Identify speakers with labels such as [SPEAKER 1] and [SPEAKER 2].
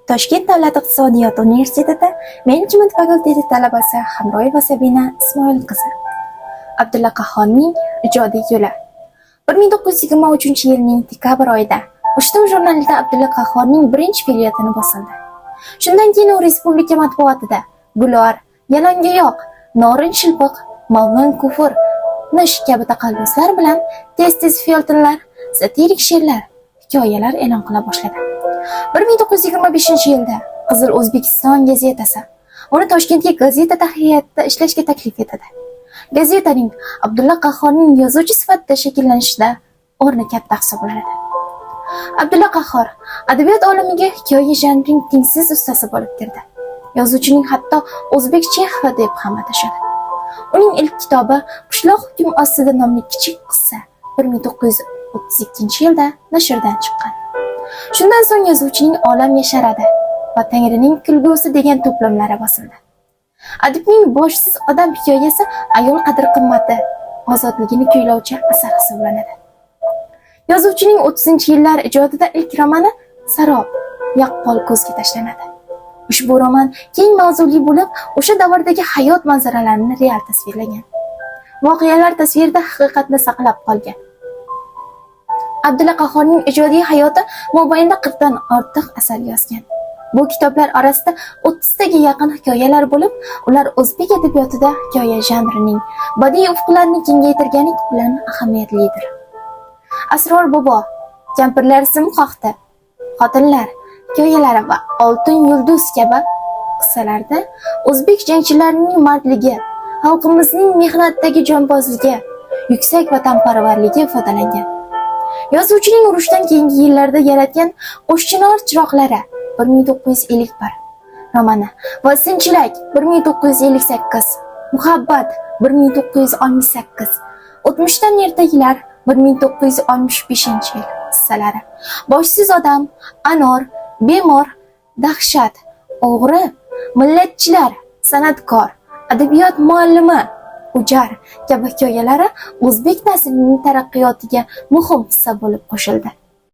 [SPEAKER 1] Toshkent davlat iqtisodiyot universitetida menejment fakulteti talabasi Hamroyeva Sabina Ismoil qizi. Abdulla Qahhorning ijodiy yo'li. 1923-yilning dekabr oyida Uchtum jurnalida Abdulla Qahhorning birinchi felyetoni bosildi. Shundan keyin u respublika matbuotida Gulor, Yalangoyoq, Norin shilpiq, Mavlon kufr, Nish kabi taqalluslar bilan tez-tez felyetonlar, satirik she'rlar, hikoyalar e'lon qila boshladi. 1925-yilda Qizil O'zbekiston gazetasi uni Toshkentga gazeta tahririyatida ishlashga taklif etadi. Gazetaning Abdulla Qahhorning yozuvchi sifatida shakllanishida o'rni katta hisoblanadi. Abdulla Qahhor adabiyot olamiga hikoya janrining tengsiz ustasi bo'lib kirdi. Yozuvchining hatto o'zbek Chexovi deb ham atashadi. Uning ilk kitobi Qishloq hukm ostida nomli kichik qissa 1932-yilda nashrdan chiqqan. Shundan so'ng yozuvchining Olam yasharadi va Tangrining kulgusi degan to'plamlari bosildi. Adibning Boshsiz odam hikoyasi ayol qadr-qimmati, ozodligini kuylovchi asar hisoblanadi. Yozuvchining 30-yillar ijodida ilk romani Sarob yaqqol ko'zga tashlanadi. Ushbu roman keng mavzuli bo'lib, o'sha davrdagi hayot manzaralarini real tasvirlagan. Voqealar tasvirida haqiqatni saqlab qolgan. Abdulla Qahhorning ijodiy hayoti mobaynida 40 dan ortiq asar yozgan. Bu kitoblar orasida 30 taga yaqin hikoyalar bo'lib, ular o'zbek adabiyotida hikoya janrining badiiy ufqlarini kengaytirgani bilan ahamiyatlidir. Asror bobo, Kampirlar sim qoqdi, Xotinlar hikoyalari va Oltin yulduz kabi qissalarda o'zbek jangchilarining mardligi, xalqimizning mehnatdagi jonbozligi, yuksak vatanparvarligi ifodalangan. Yozuvchining urushdan keyingi yillarda yaratgan Qo'shchinor chiroqlari 1951 romani va Sinchilak 1958, Muhabbat 1968, O'tmishdan ertaklar 1965-yil qissalari, Boshsiz odam, Anor, Bemor, Dahshat, O'g'ri, Millatchilar, San'atkor, Adabiyot muallimi, O'jar kabi hikoyalari o'zbek nasrining taraqqiyotiga muhim hissa bo'lib qo'shildi.